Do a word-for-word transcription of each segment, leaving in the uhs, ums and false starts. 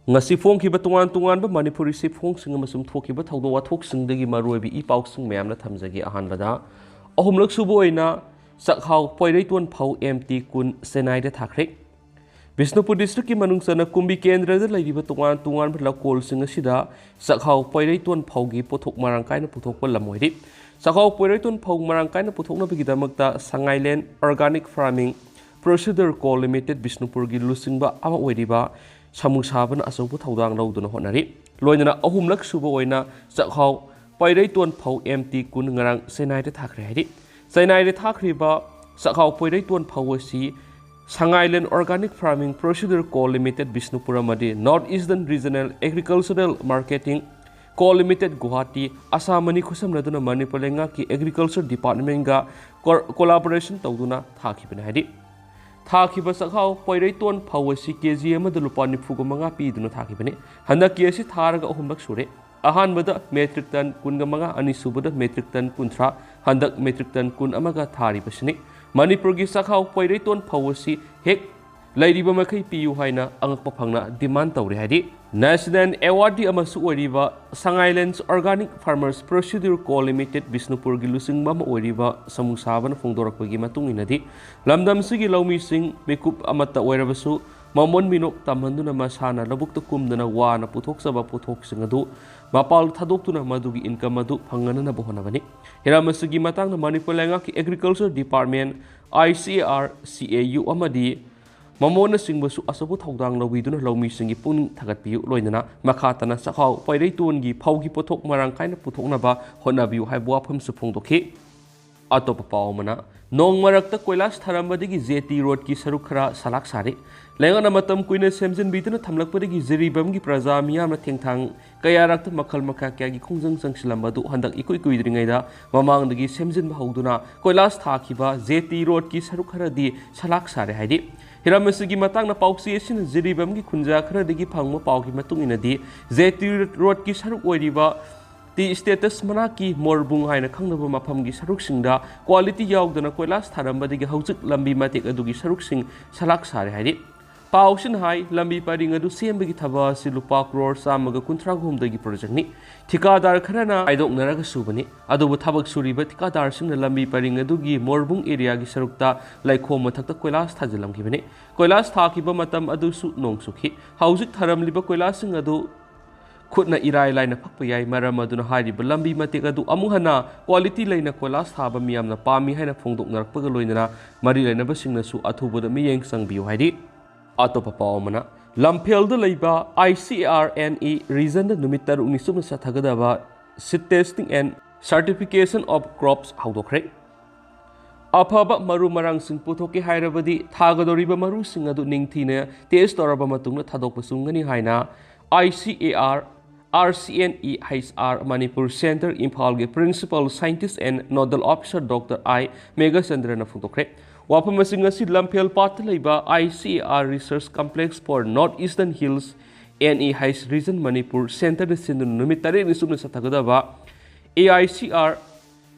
ꯉꯁꯤ ꯐꯣꯡꯈꯤꯕ ꯇꯣꯉꯥꯟ ꯇꯣꯉꯥꯟꯕ ꯃꯅꯤꯄꯨꯔꯤ ꯆꯦꯐꯣꯡꯁꯤꯡ ꯑꯃꯁꯨꯡ ꯊꯣꯛꯈꯤꯕ ꯊꯧꯗꯣꯛ ꯋꯥꯊꯣꯛꯁꯤꯡꯗꯒꯤ ꯃꯔꯨꯑꯣꯏꯕ ꯏ ꯄꯥꯎꯁꯤꯡ ꯃꯌꯥꯝꯅ ꯊꯝꯖꯒꯦ꯫ ꯑꯍꯥꯟꯕꯗ, ꯑꯍꯨꯝꯂꯛ ꯁꯨꯕ ꯑꯣꯏꯅ ꯆꯥꯛꯍꯥꯎ ꯄꯣꯏꯔꯩꯇꯣꯟ ꯐꯧ ꯑꯦꯝ ꯇꯤ ꯀꯨꯟ ꯆꯦꯟꯅꯥꯏꯗ ꯊꯥꯈ꯭ꯔꯦ꯫ ꯕꯤꯁꯅꯨꯄꯨꯔ ꯗꯤꯁꯇ꯭ꯔꯤꯛꯀꯤ ꯃꯅꯨꯡ ꯆꯟꯅ ꯀꯨꯝꯕꯤ ꯀꯦꯟꯗ꯭ꯔꯗ ꯂꯩꯔꯤꯕ ꯇꯣꯉꯥꯟ ꯇꯣꯉꯥꯟꯕ ꯂꯧꯀꯣꯜꯁꯤꯡ ꯑꯁꯤꯗ ꯆꯥꯛꯍꯥꯎ ꯄꯣꯏꯔꯩꯇꯣꯟ ꯐꯧꯒꯤ ꯄꯣꯠꯊꯣꯛ ꯃꯔꯥꯡ ꯀꯥꯏꯅ ꯄꯨꯊꯣꯛꯄ ꯂꯝ ꯑꯣꯏꯔꯤ꯫ ꯆꯥꯛꯍꯥꯎ ꯄꯣꯏꯔꯩꯇꯣꯟ ꯐꯧ ꯃꯔꯥꯡ ꯀꯥꯏꯅ ꯄꯨꯊꯣꯛꯅꯕꯒꯤꯗꯃꯛꯇ ꯁꯉꯥꯏꯂꯦꯟ ꯑꯣꯔꯒꯥꯅꯤꯛ ꯐꯥꯔꯃꯤꯡ ꯄ꯭ꯔꯣꯁꯤꯗꯔ ꯀꯣ ꯂꯤꯃꯤꯇꯦꯠ ꯕꯤꯁꯅꯨꯄꯨꯔꯒꯤ ꯂꯨꯆꯤꯡꯕ ꯑꯃ ꯑꯣꯏꯔꯤꯕ ꯁꯃꯨꯁꯥꯕꯅ ꯑꯆꯧꯕ ꯊꯧꯗꯥꯡ ꯂꯧꯗꯨꯅ ꯍꯣꯠꯅꯔꯤ꯫ ꯂꯣꯏꯅꯅ ꯑꯍꯨꯝꯂꯛ ꯁꯨꯕ ꯑꯣꯏꯅ ꯆꯥꯛꯍꯥꯎ ꯄꯣꯏꯔꯩꯇꯣꯟ ꯐꯧ ꯑꯦꯝ ꯇꯤ ꯀꯨꯟ ꯉꯔꯥꯡ ꯆꯦꯟꯅꯥꯏꯗ ꯊꯥꯈ꯭ꯔꯦ ꯍꯥꯏꯔꯤ꯫ ꯆꯦꯟꯅꯥꯏꯗ ꯊꯥꯈ꯭ꯔꯤꯕ ꯆꯥꯛꯍꯥꯎ ꯄꯣꯏꯔꯩꯇꯣꯟ ꯐꯧ ꯑꯁꯤ ꯁꯉꯥꯏꯂꯦꯟ ꯑꯣꯔꯒꯥꯅꯤꯛ ꯐꯥꯔꯃꯤꯡ ꯄ꯭ꯔꯣꯁꯤꯗꯔ ꯀꯣ ꯂꯤꯃꯤꯇꯦꯠ ꯕꯤꯁꯅꯨꯄꯨꯔ ꯑꯃꯗꯤ north eastern regional agricultural marketing ꯀꯣ ꯂꯤꯃꯤꯇꯦꯠ ꯒꯨꯋꯥꯍꯥꯇꯤ, ꯑꯁꯥꯝ ꯑꯅꯤ ꯈꯨꯠꯁꯝꯅꯗꯨꯅ ꯃꯅꯤꯄꯨꯔ ꯂꯩꯉꯥꯛꯀꯤ ꯑꯦꯒ꯭ꯔꯤꯀꯜꯆꯔ ꯗꯤꯄꯥꯔꯠꯃꯦꯟꯒ ꯀꯣ-, ꯀꯣꯂꯥꯕꯣꯔꯦꯁꯟ ꯇꯧꯗꯨꯅ ꯊꯥꯈꯤꯕꯅꯤ ꯍꯥꯏꯗꯤ, ꯊꯥꯈꯤꯕ ꯆꯥꯛꯍꯥꯎ ꯄꯣꯏꯔꯩꯇꯣꯟ ꯐꯧ ꯑꯁꯤ ꯀꯦ ꯖꯤ ꯑꯃꯗ ꯂꯨꯄꯥ ꯅꯤꯐꯨꯒ ꯃꯉꯥ ꯄꯤꯗꯨꯅ ꯊꯥꯈꯤꯕꯅꯤ꯫ ꯍꯟꯗꯛꯀꯤ ꯑꯁꯤ ꯊꯥꯔꯒ ꯑꯍꯨꯝꯂꯛ ꯁꯨꯔꯦ꯫ ꯑꯍꯥꯟꯕꯗ ꯃꯦꯇ꯭ꯔꯤꯛ ꯇꯟ ꯀꯨꯟꯒ ꯃꯉꯥ, ꯑꯅꯤꯁꯨꯕꯗ ꯃꯦꯇ꯭ꯔꯤꯛ ꯇꯟ ꯀꯨꯟꯊ꯭ꯔꯥ, ꯍꯟꯗꯛ ꯃꯦꯇ꯭ꯔꯤꯛ ꯇꯟ ꯀꯨꯟ ꯑꯃꯒ ꯊꯥꯔꯤꯕꯁꯤꯅꯤ꯫ ꯃꯅꯤꯄꯨꯔꯒꯤ ꯆꯥꯛꯍꯥꯎ ꯄꯣꯏꯔꯩꯇꯣꯟ ꯐꯧ ꯑꯁꯤ ꯍꯦꯛ ꯂꯩꯔꯤꯕ ꯃꯈꯩ ꯄꯤꯌꯨ ꯍꯥꯏꯅ ꯑꯉꯛꯄ ꯐꯪꯅ ꯗꯤꯃꯥꯟ ꯇꯧꯔꯤ ꯍꯥꯏꯔꯤ꯫ ꯅꯦꯁꯅꯦꯜ ꯑꯦꯋꯥꯔꯗꯤ ꯑꯃꯁꯨ ꯑꯣꯏꯔꯤꯕ ꯁꯉꯥꯏꯂꯦꯟꯁ ꯑꯣꯔꯒꯥꯅꯤꯛ ꯐꯥꯔꯃꯔꯁ ꯄ꯭ꯔꯣꯁꯤꯗ꯭ꯌꯨꯔ ꯀꯣ ꯂꯤꯃꯤꯇꯦꯠ ꯕꯤꯁꯅꯨꯄꯨꯔꯒꯤ ꯂꯨꯆꯤꯡꯕ ꯑꯃ ꯑꯣꯏꯔꯤꯕ ꯁꯃꯨꯁꯥꯕꯅ ꯐꯣꯡꯗꯣꯔꯛꯄꯒꯤ ꯃꯇꯨꯡ ꯏꯟꯅꯗꯤ, ꯂꯝꯗꯝꯁꯤꯒꯤ ꯂꯧꯃꯤꯁꯤꯡ ꯃꯤꯀꯨꯞ ꯑꯃꯠꯇ ꯑꯣꯏꯔꯕꯁꯨ ꯃꯃꯣꯟ ꯃꯤꯅꯣꯛ ꯇꯝꯍꯟꯗꯨꯅ ꯃꯁꯥꯅ ꯂꯧꯕꯨꯛꯇ ꯀꯨꯝꯗꯨꯅ ꯋꯥꯅ ꯄꯨꯊꯣꯛꯆꯕ ꯄꯣꯠꯊꯣꯛꯁꯤꯡ ꯑꯗꯨ ꯃꯄꯥꯜ ꯊꯥꯗꯣꯛꯇꯨꯅ ꯃꯗꯨꯒꯤ ꯏꯟꯀꯝ ꯑꯗꯨ ꯐꯪꯍꯟꯅꯅꯕ ꯍꯣꯠꯅꯕꯅꯤ꯫ ꯍꯤꯔꯝ ꯑꯁꯤꯒꯤ ꯃꯇꯥꯡꯗ ꯃꯅꯤꯄꯨꯔ ꯂꯩꯉꯥꯛꯀꯤ agriculture department, I C R C A U ꯑꯃꯗꯤ ꯃꯃꯣꯟꯅꯆꯤꯡꯕꯁꯨ ꯑꯆꯧꯕ ꯊꯧꯗꯥꯡ ꯂꯧꯕꯤꯗꯨꯅ ꯂꯧꯃꯤꯁꯤꯡꯒꯤ ꯄꯨꯛꯅꯤꯡ ꯊꯥꯒꯠꯄꯤꯌꯨ꯫ ꯂꯣꯏꯅꯅ ꯃꯈꯥ ꯇꯥꯅ ꯆꯥꯛꯍꯥꯎ ꯄꯣꯏꯔꯩꯇꯣꯟꯒꯤ ꯐꯧꯒꯤ ꯄꯣꯠꯊꯣꯛ ꯃꯔꯥꯡ ꯀꯥꯏꯅ ꯄꯨꯊꯣꯛꯅꯕ ꯍꯣꯠꯅꯕꯤꯌꯨ ꯍꯥꯏꯕ ꯋꯥꯐꯝꯁꯨ ꯐꯣꯡꯗꯣꯛꯈꯤ꯫ ꯑꯇꯣꯞꯄ ꯄꯥꯎ ꯑꯃꯅ, ꯅꯣꯡ ꯃꯔꯛꯇ ꯀꯣꯏꯂꯥꯁ ꯊꯥꯔꯝꯕꯗꯒꯤ ꯖꯦ ꯇꯤ ꯔꯣꯗꯀꯤ ꯁꯔꯨꯛ ꯈꯔ ꯁꯂꯥꯛ ꯁꯥꯔꯦ꯫ ꯂꯩꯉꯥꯛꯅ ꯃꯇꯝ ꯀꯨꯏꯅ ꯁꯦꯝꯖꯤꯟꯕꯤꯗꯨꯅ ꯊꯝꯂꯛꯄꯗꯒꯤ ꯖꯤꯔꯤꯕꯥꯝꯒꯤ ꯄ꯭ꯔꯖꯥ ꯃꯤꯌꯥꯝꯅ ꯊꯦꯡꯊꯥꯡ ꯀꯌꯥꯔꯛꯇ ꯃꯈꯜ ꯃꯈꯥ ꯀꯌꯥꯒꯤ ꯈꯣꯡꯖꯪ ꯆꯪꯁꯤꯜꯂꯝꯕ ꯑꯗꯨ ꯍꯟꯗꯛ ꯏꯀꯨꯏ ꯀꯨꯏꯗ꯭ꯔꯤꯉꯩꯗ ꯃꯃꯥꯡꯗꯒꯤ ꯁꯦꯝꯖꯤꯟꯕ ꯍꯧꯗꯨꯅ ꯀꯣꯏꯂꯥꯁ ꯊꯥꯈꯤꯕ ꯖꯦ ꯇꯤ ꯔꯣꯗꯀꯤ ꯁꯔꯨꯛ ꯈꯔꯗꯤ ꯁꯂꯥꯛ ꯁꯥꯔꯦ ꯍꯥꯏꯔꯤ꯫ ꯍꯤꯔꯝ ꯑꯁꯤꯒꯤ ꯃꯇꯥꯡꯗ ꯄꯥꯎꯆꯦ ꯑꯁꯤꯅ ꯖꯤꯔꯤꯕꯥꯝꯒꯤ ꯈꯨꯟꯖꯥ ꯈꯔꯗꯒꯤ ꯐꯪꯕ ꯄꯥꯎꯒꯤ ꯃꯇꯨꯡ ꯏꯟꯅꯗꯤ, ꯖꯦ ꯇꯤ ꯔꯣꯗꯀꯤ ꯁꯔꯨꯛ ꯑꯣꯏꯔꯤꯕ ꯇꯤ ꯁ꯭ꯇꯦꯇꯁ ꯃꯅꯥꯛꯀꯤ ꯃꯣꯔꯕꯨꯡ ꯍꯥꯏꯅ ꯈꯪꯅꯕ ꯃꯐꯝꯒꯤ ꯁꯔꯨꯛꯁꯤꯡꯗ ꯀ꯭ꯋꯥꯂꯤꯇꯤ ꯌꯥꯎꯗꯅ ꯀꯣꯏꯂꯥꯁ ꯊꯥꯔꯝꯕꯗꯒꯤ ꯍꯧꯖꯤꯛ ꯂꯝꯕꯤ ꯃꯇꯦꯛ ꯑꯗꯨꯒꯤ ꯁꯔꯨꯛꯁꯤꯡ ꯁꯂꯥꯛ ꯁꯥꯔꯦ ꯍꯥꯏꯔꯤ꯫ ꯄꯥꯎꯁꯤꯅ ꯍꯥꯏ, ꯂꯝꯕꯤ ꯄꯔꯤꯡ ꯑꯗꯨ ꯁꯦꯝꯕꯒꯤ ꯊꯕꯛ ꯑꯁꯤ ꯂꯨꯄꯥ ꯀ꯭ꯔꯣꯔ ꯆꯥꯝꯃꯒ ꯀꯨꯟꯊ꯭ꯔꯥ ꯍꯨꯝꯗꯣꯏꯒꯤ ꯄ꯭ꯔꯣꯖꯦꯛꯅꯤ꯫ ꯊꯤꯀꯥꯗꯥꯔ ꯈꯔꯅ ꯈꯥꯏꯗꯣꯛꯅꯔꯒ ꯁꯨꯕꯅꯤ, ꯑꯗꯨꯕꯨ ꯊꯕꯛ ꯁꯨꯔꯤꯕ ꯊꯤꯀꯥꯗꯥꯔꯁꯤꯡꯅ ꯂꯝꯕꯤ ꯄꯔꯤꯡ ꯑꯗꯨꯒꯤ ꯃꯣꯔꯕꯨꯡ ꯑꯦꯔꯤꯌꯥꯒꯤ ꯁꯔꯨꯛꯇ ꯂꯩꯈꯣꯝ ꯃꯊꯛꯇ ꯀꯣꯏꯂꯥꯁ ꯊꯥꯖꯤꯜꯂꯝꯈꯤꯕꯅꯤ꯫ ꯀꯣꯏꯂꯥꯁ ꯊꯥꯈꯤꯕ ꯃꯇꯝ ꯑꯗꯨꯁꯨ ꯅꯣꯡ ꯆꯨꯈꯤ꯫ ꯍꯧꯖꯤꯛ ꯊꯥꯔꯝꯂꯤꯕ ꯀꯣꯏꯂꯥꯁꯁꯤꯡ ꯑꯗꯨ ꯈꯨꯠꯅ ꯏꯔꯥꯏ ꯂꯥꯏꯅ ꯐꯛꯄ ꯌꯥꯏ꯫ ꯃꯔꯝ ꯑꯗꯨꯅ ꯍꯥꯏꯔꯤꯕ ꯂꯝꯕꯤ ꯃꯇꯦꯛ ꯑꯗꯨ ꯑꯃꯨꯛ ꯍꯟꯅ ꯀ꯭ꯋꯥꯂꯤꯇꯤ ꯂꯩꯅ ꯀꯣꯏꯂꯥꯁ ꯊꯥꯕ ꯃꯤꯌꯥꯝꯅ ꯄꯥꯝꯃꯤ ꯍꯥꯏꯅ ꯐꯣꯡꯗꯣꯛꯅꯔꯛꯄꯒ ꯂꯣꯏꯅꯅ ꯃꯔꯤ ꯂꯩꯅꯕꯁꯤꯡꯅꯁꯨ ꯑꯊꯨꯕꯗ ꯃꯤꯠꯌꯦꯡ ꯆꯪꯕꯤꯌꯨ ꯍꯥꯏꯔꯤ꯫ ꯑꯇꯣꯞꯄ ꯄꯥꯎ ꯑꯃꯅ, ꯂꯝꯐꯦꯜꯗ ꯂꯩꯕ I C A R N E regionꯗ ꯅꯨꯃꯤꯠ ꯇꯔꯨꯛꯅꯤ ꯆꯨꯞꯅ ꯆꯠꯊꯒꯗꯕ Seed Testing and Certification of Crops ꯍꯧꯗꯣꯛꯈ꯭ꯔꯦ꯫ ꯑꯐꯕ ꯃꯔꯨ ꯃꯔꯥꯡꯁꯤꯡ ꯄꯨꯊꯣꯛꯀꯦ ꯍꯥꯏꯔꯕꯗꯤ ꯊꯥꯒꯗꯧꯔꯤꯕ ꯃꯔꯨꯁꯤꯡ ꯑꯗꯨ ꯅꯤꯡꯊꯤꯅ ꯇꯦꯁ ꯇꯧꯔꯕ ꯃꯇꯨꯡꯗ ꯊꯥꯗꯣꯛꯄ ꯆꯨꯝꯒꯅꯤ ꯍꯥꯏꯅ I C A R R C N E H R Manipur Center ꯏꯝꯐꯥꯜꯒꯤ Principal Scientist and Nodal Officer Doctor I ꯃꯦꯘꯆꯟꯗ꯭ꯔꯅ ꯐꯣꯡꯗꯣꯛꯈ꯭ꯔꯦ꯫ ꯋꯥꯐꯝ ꯑꯁꯤ ꯉꯁꯤ ꯂꯝꯐꯦꯜ ꯄꯥꯠꯇ ꯂꯩꯕ I C A R Research Complex for North Eastern Hills N E H Region Manipur Centerꯅ ꯁꯤꯟꯗꯨꯅ ꯅꯨꯃꯤꯠ ꯇꯔꯦꯠꯅꯤ ꯆꯨꯞꯅ ꯆꯠꯊꯒꯗꯕ A I C R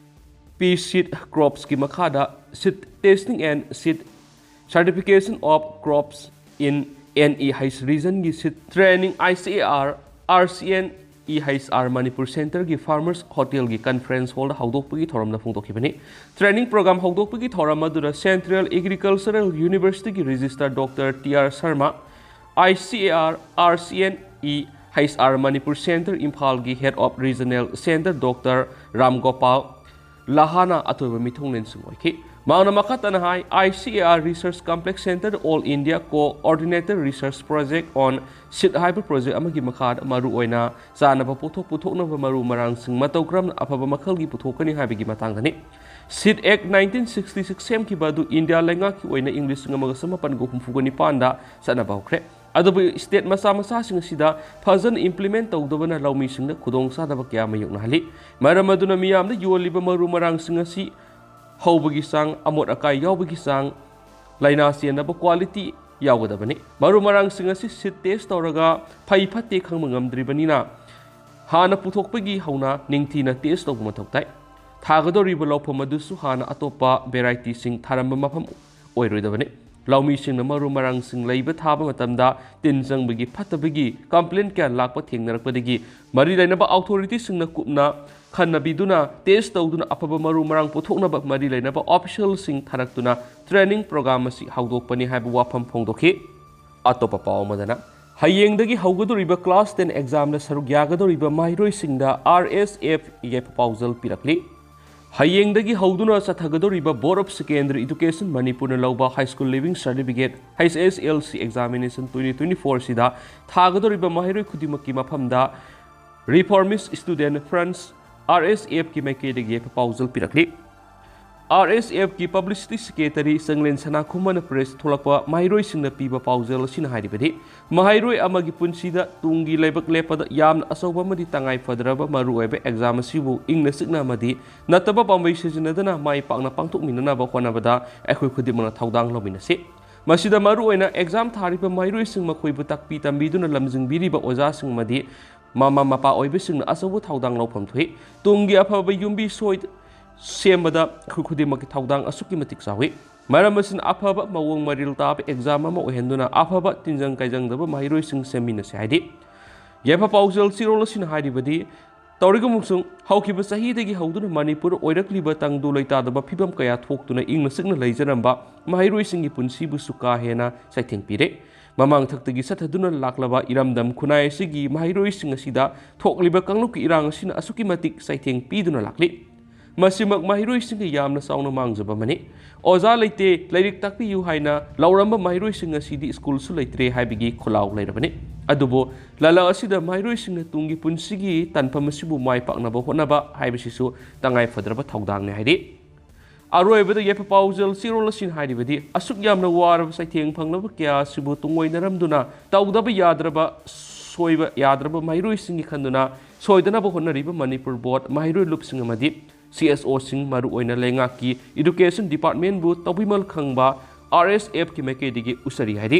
P Seed Cropsꯀꯤ ꯃꯈꯥꯗ Seed Testing and Seed Certification of Crops in N E H Regionꯒꯤ Seed Training I C A R R C N E H R Manipur Centerꯒꯤ Farmers Hotelꯒꯤ Conference Hallꯗ ꯍꯧꯗꯣꯛꯄꯒꯤ ꯊꯧꯔꯝꯗ ꯐꯣꯡꯗꯣꯛꯈꯤꯕꯅꯤ꯫ Training program ꯍꯧꯗꯣꯛꯄꯒꯤ ꯊꯧꯔꯝ ꯑꯗꯨꯗ Central Agricultural Universityꯒꯤ Registrar Doctor T R Sharma, I C A R R C N E H R Manipur Center ꯏꯝꯐꯥꯜꯒꯤ Head of Regional Center Doctor Ram Gopal ꯂꯍꯥꯅ ꯑꯇꯣꯏꯕ ꯃꯤꯊꯨꯡꯂꯦꯟꯁꯤꯡ ꯑꯣꯏꯈꯤ꯫ ꯃꯍꯥꯛꯅ ꯃꯈꯥ ꯇꯥꯅ ꯍꯥꯏ, I C A R Research Complex Center All India Coordinated Research Project on Seed ꯍꯥꯏꯕ project ꯑꯃꯒꯤ ꯃꯈꯥꯗ ꯃꯔꯨꯑꯣꯏꯅ ꯆꯥꯅꯕ ꯄꯣꯠꯊꯣꯛ ꯄꯨꯊꯣꯛꯅꯕ ꯃꯔꯨ ꯃꯔꯥꯡꯁꯤꯡ ꯃꯇꯧ ꯀꯔꯝꯅ ꯑꯐꯕ ꯃꯈꯜꯒꯤ ꯄꯨꯊꯣꯛꯀꯅꯤ ꯍꯥꯏꯕꯒꯤ ꯃꯇꯥꯡꯗꯅꯤ꯫ Seed Act nineteen sixty six ꯁꯦꯝꯈꯤꯕ ꯑꯗꯨ ꯏꯟꯗꯤꯌꯥ ꯂꯩꯉꯥꯛꯀꯤ ꯑꯣꯏꯅ ꯏꯪ ꯂꯤꯁꯤꯡ ꯑꯃꯒ ꯆꯃꯥꯄꯟꯒ ꯍꯨꯝꯐꯨꯒ ꯅꯤꯄꯥꯟꯗ ꯆꯠꯅꯕ ꯍꯧꯈ꯭ꯔꯦ꯫ ꯑꯗꯨꯕꯨ state ꯃꯆꯥ ꯃꯆꯥꯁꯤꯡ ꯑꯁꯤꯗ ꯐꯖꯅ implement ꯇꯧꯗꯕꯅ ꯂꯧꯃꯤꯁꯤꯡꯗ ꯈꯨꯗꯣꯡꯆꯥꯗꯕ ꯀꯌꯥ ꯃꯥꯌꯣꯛꯅꯍꯜꯂꯤ꯫ ꯃꯔꯝ ꯑꯗꯨꯅ ꯃꯤꯌꯥꯝꯗ ꯌꯣꯜꯂꯤꯕ ꯃꯔꯨ ꯃꯔꯥꯡꯁꯤꯡ ꯑꯁꯤ ꯍꯧꯕꯒꯤ ꯆꯥꯡ, ꯑꯃꯣꯠ ꯑꯀꯥꯏ ꯌꯥꯎꯕꯒꯤ ꯆꯥꯡ, ꯂꯥꯏꯅꯥ ꯆꯦꯟꯗꯕ quality ꯌꯥꯎꯒꯗꯕꯅꯤ꯫ ꯃꯔꯨ ꯃꯔꯥꯡꯁꯤꯡ ꯑꯁꯤ seed test ꯇꯧꯔꯒ ꯐꯩ ꯐꯠꯇꯦ ꯈꯪꯕ ꯉꯝꯗ꯭ꯔꯤꯕꯅꯤꯅ ꯍꯥꯟꯅ ꯄꯨꯊꯣꯛꯄꯒꯤ ꯍꯧꯅ ꯅꯤꯡꯊꯤꯅ test ꯇꯧꯕ ꯃꯊꯧ ꯇꯥꯏ꯫ ꯊꯥꯒꯗꯧꯔꯤꯕ ꯂꯧꯐꯝ ꯑꯗꯨꯁꯨ ꯍꯥꯟꯅ ꯑꯇꯣꯞꯄ varietyꯁꯤꯡ ꯊꯥꯔꯝꯕ ꯃꯐꯝ ꯑꯣꯏꯔꯣꯏꯗꯕꯅꯤ꯫ ꯂꯧꯃꯤꯁꯤꯡꯅ ꯃꯔꯨ ꯃꯔꯥꯡꯁꯤꯡ ꯂꯩꯕ ꯊꯥꯕ ꯃꯇꯝꯗ ꯇꯤꯟ ꯆꯪꯕꯒꯤ ꯐꯠꯇꯕꯒꯤ complaint ꯀꯌꯥ ꯂꯥꯛꯄ ꯊꯦꯡꯅꯔꯛꯄꯗꯒꯤ ꯃꯔꯤ ꯂꯩꯅꯕ authority ꯁꯤꯡꯅ ꯀꯨꯞꯅ ꯈꯟꯅꯕꯤꯗꯨꯅ test ꯇꯧꯗꯨꯅ ꯑꯐꯕ ꯃꯔꯨ ꯃꯔꯥꯡ ꯄꯨꯊꯣꯛꯅꯕ ꯃꯔꯤ ꯂꯩꯅꯕ official ꯁꯤꯡ ꯊꯥꯔꯛꯇꯨꯅ training program ꯑꯁꯤ ꯍꯧꯗꯣꯛꯄꯅꯤ ꯍꯥꯏꯕ ꯋꯥꯐꯝ ꯐꯣꯡꯗꯣꯛꯈꯤ꯫ ꯑꯇꯣꯞꯄ ꯄꯥꯎ ꯑꯃꯗꯅ, ꯍꯌꯦꯡꯗꯒꯤ ꯍꯧꯒꯗꯧꯔꯤꯕ class ten exam ꯗ ꯁꯔꯨꯛ ꯌꯥꯒꯗꯧꯔꯤꯕ ꯃꯍꯩꯔꯣꯏꯁꯤꯡꯗ R S F ꯌꯥꯏꯐ ꯄꯥꯎꯖꯦꯜ ꯄꯤꯔꯛꯂꯤ꯫ ꯍꯌꯦꯡꯗꯒꯤ ꯍꯧꯗꯨꯅ ꯆꯠꯊꯒꯗꯧꯔꯤꯕ Board of Secondary Education ꯃꯅꯤꯄꯨꯔꯅ ꯂꯧꯕ High School Leaving Certificate, H S L C examination twenty twenty-four ꯁꯤꯗ ꯊꯥꯒꯗꯧꯔꯤꯕ ꯃꯍꯩꯔꯣꯏ ꯈꯨꯗꯤꯡꯃꯛꯀꯤ ꯃꯐꯝꯗ Reformist Student Front, R S F ꯀꯤ ꯃꯥꯏꯀꯩꯗꯒꯤ ꯌꯥꯏꯐ ꯄꯥꯎꯖꯦꯜ ꯄꯤꯔꯛꯂꯤ꯫ R S F ꯀꯤ Publicity Secretary ꯆꯪꯂꯦꯟ ꯁꯅꯥꯈꯨꯃꯟꯅ press ꯊꯣꯛꯂꯛꯄ ꯃꯍꯩꯔꯣꯏꯁꯤꯡꯅ ꯄꯤꯕ ꯄꯥꯎꯖꯦꯜ ꯑꯁꯤꯅ ꯍꯥꯏꯔꯤꯕꯗꯤ, ꯃꯍꯩꯔꯣꯏ ꯑꯃꯒꯤ ꯄꯨꯟꯁꯤꯗ ꯇꯨꯡꯒꯤ ꯂꯥꯏꯕꯛ ꯂꯦꯞꯄꯗ ꯌꯥꯝꯅ ꯑꯆꯧꯕ ꯑꯃꯗꯤ ꯇꯉꯥꯏ ꯐꯗ꯭ꯔꯕ ꯃꯔꯨꯑꯣꯏꯕ exam ꯑꯁꯤꯕꯨ ꯏꯪꯅ ꯆꯤꯛꯅ ꯑꯃꯗꯤ ꯅꯠꯇꯕ ꯄꯥꯝꯕꯩ ꯁꯤꯖꯤꯟꯅꯗꯅ ꯃꯥꯏ ꯄꯥꯛꯅ ꯄꯥꯡꯊꯣꯛꯃꯤꯟꯅꯅꯕ ꯍꯣꯠꯅꯕꯗ ꯑꯩꯈꯣꯏ ꯈꯨꯗꯤꯡꯃꯛꯅ ꯊꯧꯗꯥꯡ ꯂꯧꯃꯤꯟꯅꯁꯤ꯫ ꯃꯁꯤꯗ ꯃꯔꯨꯑꯣꯏꯅ exam ꯊꯥꯔꯤꯕ ꯃꯍꯩꯔꯣꯏꯁꯤꯡ, ꯃꯈꯣꯏꯕꯨ ꯇꯥꯛꯄꯤ ꯇꯝꯕꯤꯗꯨꯅ ꯂꯝꯖꯤꯡꯕꯤꯔꯤꯕ ꯑꯣꯖꯥꯁꯤꯡ ꯑꯃꯗꯤ ꯃꯃꯥ ꯃꯄꯥ ꯑꯣꯏꯕꯁꯤꯡꯅ ꯑꯆꯧꯕ ꯊꯧꯗꯥꯡ ꯂꯧꯐꯝ ꯊꯣꯛꯏ꯫ ꯇꯨꯡꯒꯤ ꯑꯐꯕ ꯌꯨꯝꯕꯤ ꯁꯣꯏ ꯁꯦꯝꯕꯗ ꯑꯩꯈꯣꯏ ꯈꯨꯗꯤꯡꯃꯛꯀꯤ ꯊꯧꯗꯥꯡ ꯑꯁꯨꯛꯀꯤ ꯃꯇꯤꯛ ꯆꯥꯎꯏ꯫ ꯃꯔꯝ ꯑꯁꯤꯅ, ꯑꯐꯕ ꯃꯑꯣꯡ ꯃꯔꯤꯜ ꯇꯥꯕ exam ꯑꯃ ꯑꯣꯏꯍꯟꯗꯨꯅ ꯑꯐꯕ ꯇꯤꯟꯖꯪ ꯀꯥꯏꯖꯪꯗꯕ ꯃꯍꯩꯔꯣꯏꯁꯤꯡ ꯁꯦꯝꯃꯤꯟꯅꯁꯤ ꯍꯥꯏꯔꯤ꯫ ꯌꯥꯏꯐ ꯄꯥꯎꯖꯦꯜ ꯆꯦꯔꯣꯜ ꯑꯁꯤꯅ ꯍꯥꯏꯔꯤꯕꯗꯤ, ꯇꯧꯔꯤꯒꯨꯝꯕꯁꯨꯡ ꯍꯧꯈꯤꯕ ꯆꯍꯤꯗꯒꯤ ꯍꯧꯗꯨꯅ ꯃꯅꯤꯄꯨꯔ ꯑꯣꯏꯔꯛꯂꯤꯕ ꯇꯪꯗꯨ ꯂꯩꯇꯥꯗꯕ ꯐꯤꯕꯝ ꯀꯌꯥ ꯊꯣꯛꯇꯨꯅ ꯏꯪꯅ ꯆꯤꯛꯅ ꯂꯩꯖꯔꯝꯕ ꯃꯍꯩꯔꯣꯏꯁꯤꯡꯒꯤ ꯄꯨꯟꯁꯤꯕꯨꯁꯨ ꯀꯥ ꯍꯦꯟꯅ ꯆꯩꯊꯦꯡ ꯄꯤꯔꯦ꯫ ꯃꯃꯥꯡꯊꯛꯇꯒꯤ ꯆꯠꯊꯗꯨꯅ ꯂꯥꯛꯂꯕ ꯏꯔꯝꯗꯝ ꯈꯨꯟꯅꯥꯏ ꯑꯁꯤꯒꯤ ꯃꯍꯩꯔꯣꯏꯁꯤꯡ ꯑꯁꯤꯗ ꯊꯣꯛꯂꯤꯕ ꯀꯥꯡꯂꯨꯞꯀꯤ ꯏꯔꯥꯡ ꯑꯁꯤꯅ ꯑꯁꯨꯛꯀꯤ ꯃꯇꯤꯛ ꯆꯩꯊꯦꯡ ꯄꯤꯗꯨꯅ ꯂꯥꯛꯂꯤ꯫ ꯃꯁꯤꯃꯛ ꯃꯍꯩꯔꯣꯏꯁꯤꯡꯒꯤ ꯌꯥꯝꯅ ꯆꯥꯎꯅ ꯃꯥꯡꯖꯕ ꯑꯃꯅꯤ꯫ ꯑꯣꯖꯥ ꯂꯩꯇꯦ, ꯂꯥꯏꯔꯤꯛ ꯇꯥꯛꯄꯤꯌꯨ ꯍꯥꯏꯅ ꯂꯥꯎꯔꯝꯕ ꯃꯍꯩꯔꯣꯏꯁꯤꯡ ꯉꯁꯤꯗꯤ ꯁ꯭ꯀꯨꯜꯁꯨ ꯂꯩꯇ꯭ꯔꯦ ꯍꯥꯏꯕꯒꯤ ꯈꯣꯜꯂꯥꯎ ꯂꯩꯔꯕꯅꯤ꯫ ꯑꯗꯨꯕꯨ ꯂꯥꯂꯥ ꯑꯁꯤꯗ ꯃꯍꯩꯔꯣꯏꯁꯤꯡꯅ ꯇꯨꯡꯒꯤ ꯄꯨꯟꯁꯤꯒꯤ ꯇꯥꯟꯐꯝ ꯑꯁꯤꯕꯨ ꯃꯥꯏ ꯄꯥꯛꯅꯕ ꯍꯣꯠꯅꯕ ꯍꯥꯏꯕꯁꯤꯁꯨ ꯇꯉꯥꯏ ꯐꯗ꯭ꯔꯕ ꯊꯧꯗꯥꯡꯅꯤ ꯍꯥꯏꯔꯤ꯫ ꯑꯔꯣꯏꯕꯗ ꯌꯥꯏꯐ ꯄꯥꯎꯖꯦꯜ ꯆꯦꯔꯣꯜ ꯑꯁꯤꯅ ꯍꯥꯏꯔꯤꯕꯗꯤ, ꯑꯁꯨꯛ ꯌꯥꯝꯅ ꯋꯥꯔꯕ ꯆꯩꯊꯦꯡ ꯐꯪꯂꯕ ꯀꯌꯥ ꯑꯁꯤꯕꯨ ꯇꯨꯡꯑꯣꯏꯅꯔꯝꯗꯨꯅ ꯇꯧꯗꯕ ꯌꯥꯗ꯭ꯔꯕ, ꯁꯣꯏꯕ ꯌꯥꯗ꯭ꯔꯕ ꯃꯍꯩꯔꯣꯏꯁꯤꯡꯒꯤ ꯈꯟꯗꯨꯅ ꯁꯣꯏꯗꯅꯕ ꯍꯣꯠꯅꯔꯤꯕ ꯃꯅꯤꯄꯨꯔ ꯕꯣꯔꯗ, ꯃꯍꯩꯔꯣꯏ ꯂꯨꯞꯁꯤꯡ ꯑꯃꯗꯤ C S O ꯁꯤꯡ, ꯃꯔꯨꯑꯣꯏꯅ ꯂꯩꯉꯥꯛꯀꯤ Education Department ꯕꯨ ꯇꯧꯕꯤꯃꯜ ꯈꯪꯕ R S F ꯀꯤ ꯃꯥꯏꯀꯩꯗꯒꯤ ꯎꯠꯆꯔꯤ ꯍꯥꯏꯔꯤ꯫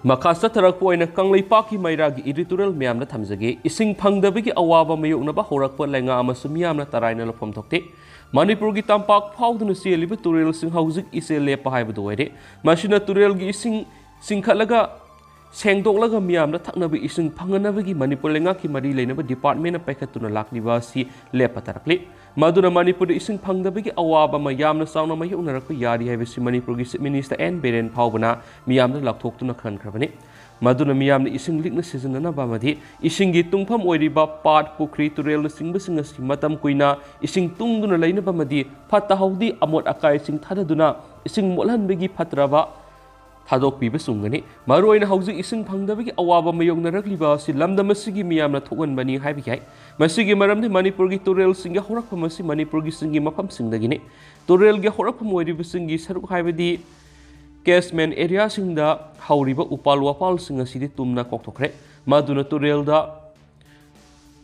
ꯃꯈꯥ ꯆꯠꯊꯔꯛꯄ ꯑꯣꯏꯅ ꯀꯪꯂꯩꯄꯥꯛꯀꯤ ꯃꯩꯔꯥꯒꯤ editorial ꯃꯌꯥꯝꯗ ꯊꯝꯖꯒꯦ꯫ ꯏꯁꯤꯡ ꯐꯪꯗꯕꯒꯤ ꯑꯋꯥꯕ ꯃꯥꯌꯣꯛꯅꯕ ꯍꯧꯔꯛꯄ ꯂꯩꯉꯥꯛ ꯑꯃꯁꯨ ꯃꯤꯌꯥꯝꯅ ꯇꯔꯥꯏꯅ ꯂꯧꯐꯝ ꯊꯣꯛꯇꯦ꯫ ꯃꯅꯤꯄꯨꯔꯒꯤ ꯇꯝꯄꯥꯛ ꯐꯥꯎꯗꯨꯅ ꯆꯦꯜꯂꯤꯕ ꯇꯨꯔꯦꯜꯁꯤꯡ ꯍꯧꯖꯤꯛ ꯏꯆꯦꯜ ꯂꯦꯞꯄ ꯍꯥꯏꯕꯗꯨ ꯑꯣꯏꯔꯦ꯫ ꯃꯁꯤꯅ ꯇꯨꯔꯦꯜꯒꯤ ꯏꯁꯤꯡ ꯆꯤꯡꯈꯠꯂꯒ ꯁꯦꯡꯗꯣꯛꯂꯒ ꯃꯤꯌꯥꯝꯅ ꯊꯛꯅꯕ ꯏꯁꯤꯡ ꯐꯪꯍꯟꯅꯕꯒꯤ ꯃꯅꯤꯄꯨꯔ ꯂꯩꯉꯥꯛꯀꯤ ꯃꯔꯤ ꯂꯩꯅꯕ department ꯅ ꯄꯥꯏꯈꯠꯇꯨꯅ ꯂꯥꯛꯂꯤꯕ ꯑꯁꯤ ꯂꯦꯞꯄ ꯇꯥꯔꯛꯂꯤ꯫ ꯃꯗꯨꯅ ꯃꯅꯤꯄꯨꯔꯗ ꯏꯁꯤꯡ ꯐꯪꯗꯕꯒꯤ ꯑꯋꯥꯕ ꯑꯃ ꯌꯥꯝꯅ ꯆꯥꯎꯅ ꯃꯥꯌꯣꯛꯅꯔꯛꯄ ꯌꯥꯔꯤ ꯍꯥꯏꯕꯁꯤ ꯃꯅꯤꯄꯨꯔꯒꯤ Chief Minister N ꯕꯤꯔꯦꯟ ꯐꯥꯎꯕꯅ ꯃꯤꯌꯥꯝꯗ ꯂꯥꯎꯊꯣꯛꯇꯨꯅ ꯈꯟꯈ꯭ꯔꯕꯅꯤ꯫ ꯃꯗꯨꯅ ꯃꯤꯌꯥꯝꯅ ꯏꯁꯤꯡ ꯂꯤꯛꯅ ꯁꯤꯖꯤꯟꯅꯅꯕ ꯑꯃꯗꯤ ꯏꯁꯤꯡꯒꯤ ꯇꯨꯡꯐꯝ ꯑꯣꯏꯔꯤꯕ ꯄꯥꯠ, ꯄꯨꯈ꯭ꯔꯤ, ꯇꯨꯔꯦꯜꯅꯆꯤꯡꯕꯁꯤꯡ ꯑꯁꯤ ꯃꯇꯝ ꯀꯨꯏꯅ ꯏꯁꯤꯡ ꯇꯨꯡꯗꯨꯅ ꯂꯩꯅꯕ ꯑꯃꯗꯤ ꯐꯠꯇ ꯍꯥꯎꯗꯤ ꯑꯃꯣꯠ ꯑꯀꯥꯏꯁꯤꯡ ꯊꯥꯗꯗꯨꯅ ꯏꯁꯤꯡ ꯃꯣꯠꯍꯟꯕꯒꯤ ꯐꯠꯇ꯭ꯔꯕ ꯊꯥꯗꯣꯛꯄꯤꯕ ꯆꯨꯝꯒꯅꯤ꯫ ꯃꯔꯨꯑꯣꯏꯅ ꯍꯧꯖꯤꯛ ꯏꯁꯤꯡ ꯐꯪꯗꯕꯒꯤ ꯑꯋꯥꯕ ꯃꯥꯌꯣꯛꯅꯔꯛꯂꯤꯕ ꯑꯁꯤ ꯂꯝꯗꯝ ꯑꯁꯤꯒꯤ ꯃꯤꯌꯥꯝꯅ ꯊꯣꯛꯍꯟꯕꯅꯤ ꯍꯥꯏꯕ ꯌꯥꯏ꯫ ꯃꯁꯤꯒꯤ ꯃꯔꯝꯗꯤ ꯃꯅꯤꯄꯨꯔꯒꯤ ꯇꯨꯔꯦꯜꯁꯤꯡꯒꯤ ꯍꯧꯔꯛꯐꯝ ꯑꯁꯤ ꯃꯅꯤꯄꯨꯔꯒꯤ ꯆꯤꯡꯒꯤ ꯃꯐꯝꯁꯤꯡꯗꯒꯤꯅꯤ꯫ ꯇꯨꯔꯦꯜꯒꯤ ꯍꯧꯔꯛꯐꯝ ꯑꯣꯏꯔꯤꯕꯁꯤꯡꯒꯤ ꯁꯔꯨꯛ ꯍꯥꯏꯕꯗꯤ catchment area ꯁꯤꯡꯗ ꯍꯧꯔꯤꯕ ꯎꯄꯥꯜ ꯋꯥꯄꯥꯜꯁꯤꯡ ꯑꯁꯤꯗꯤ ꯇꯨꯝꯅ ꯀꯣꯛꯊꯣꯛꯈ꯭ꯔꯦ꯫ ꯃꯗꯨꯅ ꯇꯨꯔꯦꯜꯗ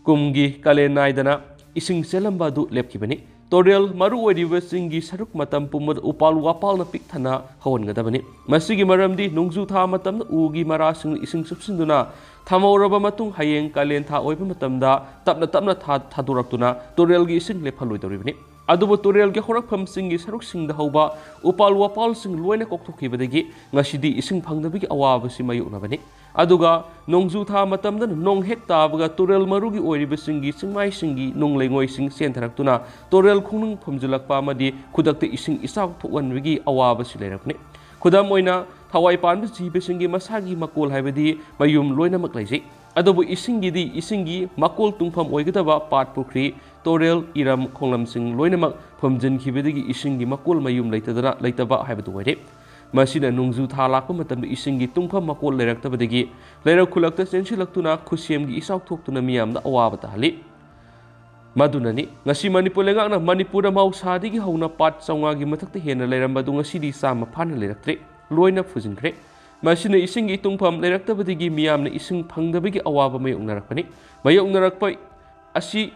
ꯀꯨꯝꯒꯤ ꯀꯥꯂꯦꯟ ꯅꯥꯏꯗꯅ ꯏꯁꯤꯡ ꯆꯦꯜꯂꯝꯕ ꯑꯗꯨ ꯂꯦꯞꯈꯤꯕꯅꯤ꯫ ꯇꯨꯔꯦꯜ ꯃꯔꯨ ꯑꯣꯏꯔꯤꯕ ꯆꯤꯡꯒꯤ ꯁꯔꯨꯛ ꯃꯇꯝ ꯄꯨꯝꯕꯗ ꯎꯄꯥꯜ ꯋꯥꯄꯥꯜꯅ ꯄꯤꯛ ꯊꯟꯅ ꯍꯧꯍꯟꯒꯗꯕꯅꯤ꯫ ꯃꯁꯤꯒꯤ ꯃꯔꯝꯗꯤ ꯅꯣꯡꯖꯨ ꯊꯥ ꯃꯇꯝꯗ ꯎꯒꯤ ꯃꯔꯥꯁꯤꯡꯅ ꯏꯁꯤꯡ ꯆꯨꯞꯁꯤꯟꯗꯨꯅ ꯊꯝꯍꯧꯔꯕ ꯃꯇꯨꯡ ꯍꯌꯦꯡ ꯀꯥꯂꯦꯟ ꯊꯥ ꯑꯣꯏꯕ ꯃꯇꯝꯗ ꯇꯞꯅ ꯇꯞꯅ ꯊꯥ-, ꯊꯥꯗꯣꯔꯛꯇꯨꯅ ꯇꯨꯔꯦꯜꯒꯤ ꯏꯁꯤꯡ ꯂꯦꯞꯍꯜꯂꯣꯏꯗꯧꯔꯤꯕꯅꯤ꯫ ꯑꯗꯨꯕꯨ ꯇꯨꯔꯦꯜꯒꯤ ꯍꯧꯔꯛꯐꯝꯁꯤꯡꯒꯤ ꯁꯔꯨꯛꯁꯤꯡꯗ ꯍꯧꯕ ꯎꯄꯥꯜ ꯋꯥꯄꯥꯜꯁꯤꯡ ꯂꯣꯏꯅ ꯀꯣꯛꯊꯣꯛꯈꯤꯕꯗꯒꯤ ꯉꯁꯤꯗꯤ ꯏꯁꯤꯡ ꯐꯪꯗꯕꯒꯤ ꯑꯋꯥꯕꯁꯤ ꯃꯥꯌꯣꯛꯅꯕꯅꯤ꯫ ꯑꯗꯨꯒ ꯅꯣꯡꯖꯨ ꯊꯥ ꯃꯇꯝꯗꯅ ꯅꯣꯡ ꯍꯦꯛ ꯇꯥꯕꯒ ꯇꯨꯔꯦꯜ ꯃꯔꯨꯒꯤ ꯑꯣꯏꯔꯤꯕꯁꯤꯡꯒꯤ ꯆꯤꯡꯃꯥꯏꯁꯤꯡꯒꯤ ꯅꯨꯡ ꯂꯩꯉꯣꯏꯁꯤꯡ ꯆꯦꯟꯊꯔꯛꯇꯨꯅ ꯇꯨꯔꯦꯜ ꯈꯣꯡꯅꯨꯡ ꯐꯨꯝꯖꯤꯜꯂꯛꯄ ꯑꯃꯗꯤ ꯈꯨꯗꯛꯇ ꯏꯁꯤꯡ ꯏꯆꯥꯎ ꯊꯣꯛꯍꯟꯕꯒꯤ ꯑꯋꯥꯕꯁꯤ ꯂꯩꯔꯛꯄꯅꯤ꯫ ꯈꯨꯗꯝ ꯑꯣꯏꯅ, ꯊꯋꯥꯏ ꯄꯥꯟꯕ ꯖꯤꯕꯁꯤꯡꯒꯤ ꯃꯁꯥꯒꯤ ꯃꯀꯣꯜ ꯍꯥꯏꯕꯗꯤ ꯃꯌꯨꯝ ꯂꯣꯏꯅꯃꯛ ꯂꯩꯖꯩ꯫ ꯑꯗꯨꯕꯨ ꯏꯁꯤꯡꯒꯤꯗꯤ ꯏꯁꯤꯡꯒꯤ ꯃꯀꯣꯜ ꯇꯨꯡꯐꯝ ꯑꯣꯏꯒꯗꯕ ꯄꯥꯠ, ꯄꯨꯈ꯭ꯔꯤ, ꯇꯨꯔꯦꯜ, ꯏꯔꯝ, ꯈꯣꯡꯂꯝꯁꯤꯡ ꯂꯣꯏꯅꯃꯛ ꯐꯨꯝꯖꯤꯟꯈꯤꯕꯗꯒꯤ ꯏꯁꯤꯡꯒꯤ ꯃꯀꯣꯜ ꯃꯌꯨꯝ ꯂꯩꯇꯗꯅ ꯂꯩꯇꯕ ꯍꯥꯏꯕꯗꯨ ꯑꯣꯏꯔꯦ꯫ ꯃꯁꯤꯅ ꯅꯣꯡꯖꯨ ꯊꯥ ꯂꯥꯛꯄ ꯃꯇꯝꯗ ꯏꯁꯤꯡꯒꯤ ꯇꯨꯡꯐꯝ ꯃꯀꯣꯜ ꯂꯩꯔꯛꯇꯕꯗꯒꯤ ꯂꯩꯔꯛ ꯈꯨꯜꯂꯛꯇ ꯆꯦꯟꯁꯤꯜꯂꯛꯇꯨꯅ ꯈꯨꯠꯁꯦꯝꯒꯤ ꯏꯆꯥꯎ ꯊꯣꯛꯇꯨꯅ ꯃꯤꯌꯥꯝꯗ ꯑꯋꯥꯕ ꯇꯥꯍꯜꯂꯤ꯫ ꯃꯗꯨꯅꯅꯤ ꯉꯁꯤ ꯃꯅꯤꯄꯨꯔ ꯂꯩꯉꯥꯛꯅ ꯃꯅꯤꯄꯨꯔꯗ ꯃꯍꯧꯁꯥꯗꯒꯤ ꯍꯧꯅ ꯄꯥꯠ ꯆꯥꯝꯃꯉꯥꯒꯤ ꯃꯊꯛꯇ ꯍꯦꯟꯅ ꯂꯩꯔꯝꯕ ꯑꯗꯨ ꯉꯁꯤꯗꯤ ꯆꯥꯝꯃ ꯐꯥꯅ ꯂꯩꯔꯛꯇ꯭ꯔꯦ, ꯂꯣꯏꯅ ꯐꯨꯖꯤꯟꯈ꯭ꯔꯦ꯫ ꯃꯁꯤꯅ ꯏꯁꯤꯡꯒꯤ ꯇꯨꯡꯐꯝ ꯂꯩꯔꯛꯇꯕꯗꯒꯤ ꯃꯤꯌꯥꯝꯅ ꯏꯁꯤꯡ ꯐꯪꯗꯕꯒꯤ ꯑꯋꯥꯕ ꯃꯥꯌꯣꯛꯅꯔꯛꯄꯅꯤ꯫ ꯃꯥꯌꯣꯛꯅꯔꯛꯄ ꯑꯁꯤ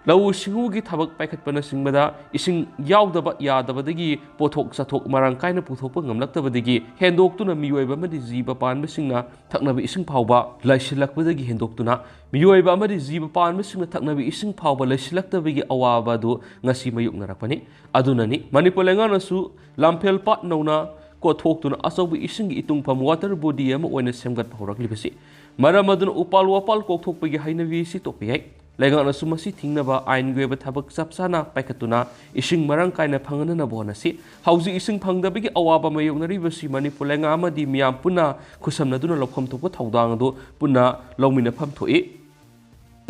ꯂꯧꯎ ꯁꯤꯡꯎꯒꯤ ꯊꯕꯛ ꯄꯥꯏꯈꯠꯄꯅꯆꯤꯡꯕꯗ ꯏꯁꯤꯡ ꯌꯥꯎꯗꯕ ꯌꯥꯗꯕꯗꯒꯤ ꯄꯣꯠꯊꯣꯛ ꯆꯥꯊꯣꯛ ꯃꯔꯥꯡ ꯀꯥꯏꯅ ꯄꯨꯊꯣꯛꯄ ꯉꯝꯂꯛꯇꯕꯗꯒꯤ ꯍꯦꯟꯗꯣꯛꯇꯨꯅ ꯃꯤꯑꯣꯏꯕ ꯑꯃꯗꯤ ꯖꯤꯕ ꯄꯥꯟꯕꯁꯤꯡꯅ ꯊꯛꯅꯕ ꯏꯁꯤꯡ ꯐꯥꯎꯕ ꯂꯩꯁꯤꯜꯂꯛꯄꯗꯒꯤ ꯍꯦꯟꯗꯣꯛꯇꯨꯅ ꯃꯤꯑꯣꯏꯕ ꯑꯃꯗꯤ ꯖꯤꯕ ꯄꯥꯟꯕꯁꯤꯡꯅ ꯊꯛꯅꯕ ꯏꯁꯤꯡ ꯐꯥꯎꯕ ꯂꯩꯁꯤꯜꯂꯛꯇꯕꯒꯤ ꯑꯋꯥꯕ ꯑꯗꯨ ꯉꯁꯤ ꯃꯥꯌꯣꯛꯅꯔꯛꯄꯅꯤ꯫ ꯑꯗꯨꯅꯅꯤ ꯃꯅꯤꯄꯨꯔ ꯂꯩꯉꯥꯛꯅꯁꯨ ꯂꯝꯐꯦꯜ ꯄꯥꯠ ꯅꯧꯅ ꯀꯣꯠꯊꯣꯛꯇꯨꯅ ꯑꯆꯧꯕ ꯏꯁꯤꯡꯒꯤ ꯏꯇꯨꯡꯐꯝ, water body, ꯑꯃ ꯑꯣꯏꯅ ꯁꯦꯝꯒꯠꯄ ꯍꯧꯔꯛꯂꯤꯕꯁꯤ꯫ ꯃꯔꯝ ꯑꯗꯨꯅ ꯎꯄꯥꯜ ꯋꯥꯄꯥꯜ ꯀꯣꯛꯊꯣꯛꯄꯒꯤ ꯍꯩꯅꯕꯤ ꯑꯁꯤ ꯇꯣꯛꯄ ꯌꯥꯏ꯫ ꯂꯩꯉꯥꯛꯅꯁꯨ ꯃꯁꯤ ꯊꯤꯡꯅꯕ ꯑꯥꯏꯟꯒꯤ ꯑꯣꯏꯕ ꯊꯕꯛ ꯆꯞ ꯆꯥꯅ ꯄꯥꯏꯈꯠꯇꯨꯅ ꯏꯁꯤꯡ ꯃꯔꯥꯡ ꯀꯥꯏꯅ ꯐꯪꯍꯟꯅꯕ ꯍꯣꯠꯅꯁꯤ꯫ ꯍꯧꯖꯤꯛ ꯏꯁꯤꯡ ꯐꯪꯗꯕꯒꯤ ꯑꯋꯥꯕ ꯃꯥꯌꯣꯛꯅꯔꯤꯕꯁꯤ ꯃꯅꯤꯄꯨꯔ ꯂꯩꯉꯥꯛ ꯑꯃꯗꯤ ꯃꯤꯌꯥꯝ ꯄꯨꯟꯅ ꯈꯨꯠꯁꯝꯅꯗꯨꯅ ꯂꯧꯐꯝ ꯊꯣꯛꯄ ꯊꯧꯗꯥꯡ ꯑꯗꯨ ꯄꯨꯟꯅ ꯂꯧꯃꯤꯟꯅꯐꯝ ꯊꯣꯛꯏ꯫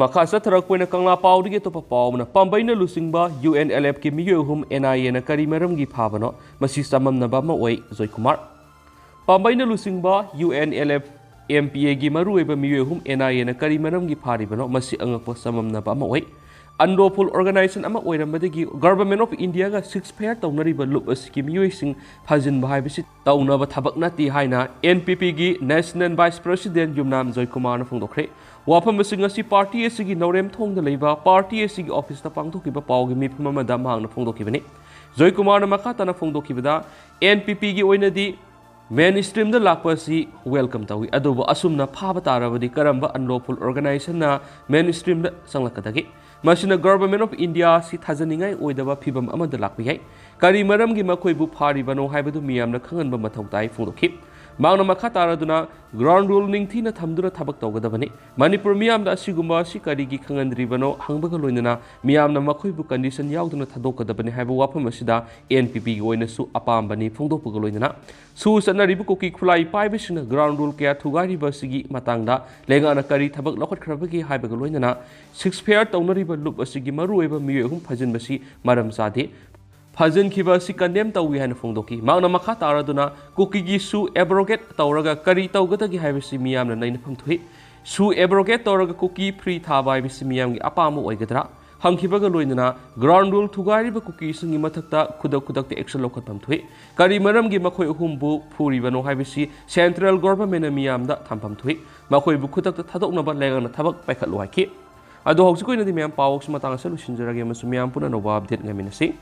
ꯃꯈꯥ ꯆꯠꯊꯔꯛꯄ ꯑꯣꯏꯅ ꯀꯪꯂꯥ ꯄꯥꯎꯗꯒꯤ ꯑꯇꯣꯞꯄ ꯄꯥꯎ ꯑꯃꯅ, ꯄꯥꯝꯕꯩꯅ ꯂꯨꯆꯤꯡꯕ ꯌꯨ ꯑꯦꯟ ꯑꯦꯜ ꯑꯦꯐꯀꯤ ꯃꯤꯑꯣꯏ ꯑꯍꯨꯝ ꯑꯦꯟ ꯑꯥꯏ ꯑꯦꯅ ꯀꯔꯤ ꯃꯔꯝꯒꯤ ꯐꯥꯕꯅꯣ? ꯃꯁꯤ ꯆꯃꯝꯅꯕ ꯑꯃ ꯑꯣꯏ, ꯖꯣꯏꯀꯨꯃꯥꯔ꯫ ꯄꯥꯝꯕꯩꯅ ꯂꯨꯆꯤꯡꯕ U N L F M P ꯑꯦꯒꯤ ꯃꯔꯨꯑꯣꯏꯕ ꯃꯤꯑꯣꯏ ꯑꯍꯨꯝ ꯑꯦꯟ ꯑꯥꯏ ꯑꯦꯅ ꯀꯔꯤ ꯃꯔꯝꯒꯤ ꯐꯥꯔꯤꯕꯅꯣ? ꯃꯁꯤ ꯑꯉꯛꯄ ꯆꯃꯝꯅꯕ ꯑꯃ ꯑꯣꯏ꯫ Unlawful organization ꯑꯃ ꯑꯣꯏꯔꯝꯕꯗꯒꯤ Government of Indiaꯒ ceasefire ꯇꯧꯅꯔꯤꯕ ꯂꯨꯞ ꯑꯁꯤꯒꯤ ꯃꯤꯑꯣꯏꯁꯤꯡ ꯐꯥꯖꯤꯟꯕ ꯍꯥꯏꯕꯁꯤ ꯇꯧꯅꯕ ꯊꯕꯛ ꯅꯠꯇꯦ ꯍꯥꯏꯅ ꯑꯦꯟ ꯄꯤ ꯄꯤꯒꯤ National Vice President ꯌꯨꯝꯅꯥꯝ ꯖꯣꯏꯀꯨꯃꯥꯔꯅ ꯐꯣꯡꯗꯣꯛꯈ꯭ꯔꯦ꯫ ꯋꯥꯐꯝ ꯑꯁꯤꯡ ꯑꯁꯤ ꯄꯥꯔꯇꯤ ꯑꯁꯤꯒꯤ ꯅꯧꯔꯦꯝꯊꯣꯡꯗ ꯂꯩꯕ ꯄꯥꯔꯇꯤ ꯑꯁꯤꯒꯤ ꯑꯣꯐꯤꯁꯇ ꯄꯥꯡꯊꯣꯛꯈꯤꯕ ꯄꯥꯎꯒꯤ ꯃꯤꯐꯝ ꯑꯃꯗ ꯃꯍꯥꯛꯅ ꯐꯣꯡꯗꯣꯛꯈꯤꯕꯅꯤ꯫ ꯖꯣꯏꯀꯨꯃꯥꯔꯅ ꯃꯈꯥ ꯇꯥꯅ ꯐꯣꯡꯗꯣꯛꯈꯤꯕꯗ, ꯑꯦꯟ ꯄꯤ ꯄꯤꯒꯤ ꯑꯣꯏꯅꯗꯤ ꯃꯦꯟ ꯁ꯭ꯇ꯭ꯔꯤꯝꯗ ꯂꯥꯛꯄ ꯑꯁꯤ welcome ꯇꯧꯏ, ꯑꯗꯨꯕꯨ ꯑꯁꯨꯝꯅ ꯐꯥꯕ ꯇꯥꯔꯕꯗꯤ ꯀꯔꯝꯕ unlawful organizationꯅ ꯃꯦꯟ ꯁ꯭ꯇ꯭ꯔꯤꯝꯗ ꯆꯪꯂꯛꯀꯗꯒꯦ? ꯃꯁꯤꯅ Government of India ꯑꯁꯤ ꯊꯥꯖꯅꯤꯡꯉꯥꯏ ꯑꯣꯏꯗꯕ ꯐꯤꯚꯝ ꯑꯃꯗ ꯂꯥꯛꯄ ꯌꯥꯏ꯫ ꯀꯔꯤ ꯃꯔꯝꯒꯤ ꯃꯈꯣꯏꯕꯨ ꯐꯥꯔꯤꯕꯅꯣ ꯍꯥꯏꯕꯗꯨ ꯃꯤꯌꯥꯝꯅ ꯈꯪꯍꯟꯕ ꯃꯊꯧ ꯇꯥꯏ ꯐꯣꯡꯗꯣꯛꯈꯤ꯫ ꯃꯍꯥꯛꯅ ꯃꯈꯥ ꯇꯥꯔꯗꯨꯅ, ground rule ꯅꯤꯡꯊꯤꯅ ꯊꯝꯗꯨꯅ ꯊꯕꯛ ꯇꯧꯒꯗꯕꯅꯤ꯫ ꯃꯅꯤꯄꯨꯔ ꯃꯤꯌꯥꯝꯗ ꯑꯁꯤꯒꯨꯝꯕ ꯑꯁꯤ ꯀꯔꯤꯒꯤ ꯈꯪꯍꯟꯗ꯭ꯔꯤꯕꯅꯣ ꯍꯪꯕꯒ ꯂꯣꯏꯅꯅ ꯃꯤꯌꯥꯝꯅ ꯃꯈꯣꯏꯕꯨ condition ꯌꯥꯎꯗꯅ ꯊꯥꯗꯣꯛꯀꯗꯕꯅꯤ ꯍꯥꯏꯕ ꯋꯥꯐꯝ ꯑꯁꯤꯗ ꯑꯦꯟ ꯄꯤ ꯄꯤꯒꯤ ꯑꯣꯏꯅꯁꯨ ꯑꯄꯥꯝꯕꯅꯤ ꯐꯣꯡꯗꯣꯛꯄꯒ ꯂꯣꯏꯅꯅ, ꯁꯨ ꯆꯠꯅꯔꯤꯕ ꯀꯨꯀꯤ ꯈꯨꯠꯂꯥꯏ ꯄꯥꯏꯕꯁꯤꯡꯅ ground rule ꯀꯌꯥ ꯊꯨꯒꯥꯏꯔꯤꯕ ꯑꯁꯤꯒꯤ ꯃꯇꯥꯡꯗ ꯂꯩꯉꯥꯛꯅ ꯀꯔꯤ ꯊꯕꯛ ꯂꯧꯈꯠꯈ꯭ꯔꯕꯒꯦ ꯍꯥꯏꯕꯒ ꯂꯣꯏꯅꯅ ceasefire ꯇꯧꯅꯔꯤꯕ ꯂꯨꯞ ꯑꯁꯤꯒꯤ ꯃꯔꯨꯑꯣꯏꯕ ꯃꯤꯑꯣꯏ ꯑꯍꯨꯝ ꯐꯥꯖꯤꯟꯕꯁꯤ ꯃꯔꯝ ꯆꯥꯗꯦ꯫ ꯐꯥꯖꯤꯟꯈꯤꯕ ꯑꯁꯤ condemn ꯇꯧꯏ ꯍꯥꯏꯅ ꯐꯣꯡꯗꯣꯛꯈꯤ꯫ ꯃꯍꯥꯛꯅ ꯃꯈꯥ ꯇꯥꯔꯗꯨꯅ ꯀꯨꯀꯤꯒꯤ ꯁꯨ abrogate ꯇꯧꯔꯒ ꯀꯔꯤ ꯇꯧꯒꯗꯒꯦ ꯍꯥꯏꯕꯁꯤ ꯃꯤꯌꯥꯝꯅ ꯅꯩꯅꯐꯝ ꯊꯣꯛꯏ꯫ ꯁꯨ abrogate ꯇꯧꯔꯒ ꯀꯨꯀꯤ free ꯊꯥꯕ ꯍꯥꯏꯕꯁꯤ ꯃꯤꯌꯥꯝꯒꯤ ꯑꯄꯥꯝꯕ ꯑꯣꯏꯒꯗ꯭ꯔꯥ? ꯍꯪꯈꯤꯕꯒ ꯂꯣꯏꯅꯅ ground rule ꯊꯨꯒꯥꯏꯔꯤꯕ ꯀꯨꯀꯤꯁꯤꯡꯒꯤ ꯃꯊꯛꯇ ꯈꯨꯗꯛ ꯈꯨꯗꯛꯇ action ꯂꯧꯈꯠꯐꯝ ꯊꯣꯛꯏ꯫ ꯀꯔꯤ ꯃꯔꯝꯒꯤ ꯃꯈꯣꯏ ꯑꯍꯨꯝꯕꯨ ꯐꯨꯔꯤꯕꯅꯣ ꯍꯥꯏꯕꯁꯤ central governmentꯅ ꯃꯤꯌꯥꯝꯗ ꯊꯝꯐꯝ ꯊꯣꯛꯏ꯫ ꯃꯈꯣꯏꯕꯨ ꯈꯨꯗꯛꯇ ꯊꯥꯗꯣꯛꯅꯕ ꯂꯩꯉꯥꯛꯅ ꯊꯕꯛ ꯄꯥꯏꯈꯠꯂꯨ ꯍꯥꯏꯈꯤ꯫ ꯑꯗꯣ ꯍꯧꯖꯤꯛ ꯑꯣꯏꯅꯗꯤ ꯃꯌꯥꯝ ꯄꯥꯎꯁꯤ ꯃꯇꯥꯡ ꯑꯁꯤꯗ ꯂꯣꯏꯁꯤꯟꯖꯔꯒꯦ ꯑꯃꯁꯨꯡ ꯃꯌꯥꯝ ꯄꯨꯟꯅ ꯑꯅꯧꯕ ꯑꯞꯗꯦꯠ ꯉꯥꯏꯃꯤꯟꯅꯁꯤ꯫